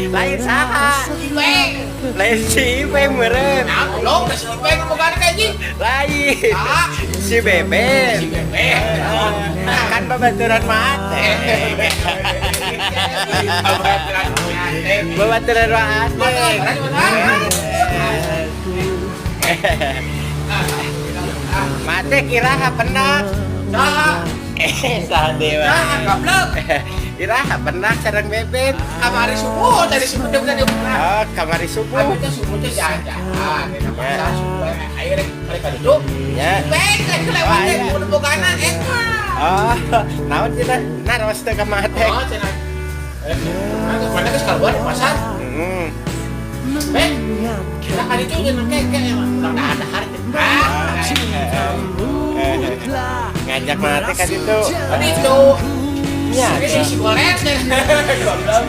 Lain saha? Ipeng. Lain si Ipeng meureun. Nah, belum, si Ipeng boga ka anjing. Lain. Ah. Si Beben. Si Beben. Kan babaturan mah teh. Babaturan teh. Babaturan mah teh. Mate iraha pendak? Saha? Eh, saha dewa? Saha, goblok? Iraha pendak sareng Beben? Kamari subuh, tadi subuh teh tadi. Oh, kamari subuh. Abi teh subuh teh jalan-jalan, eta pasar subuh ayo rek mereka itu. Beng, rek lewat teh kudu bogana eta. Oh, naon cenah? Naros teh ka Mate? Oh, cenah. Eh, mana geus keluar di pasar? Heeh. Beng, kita kan itu cenah keke emang urang dahar teh. Ah, Ngajak Mate ka ditu. kan itu. Nya. Ini si goret teh. Goblok.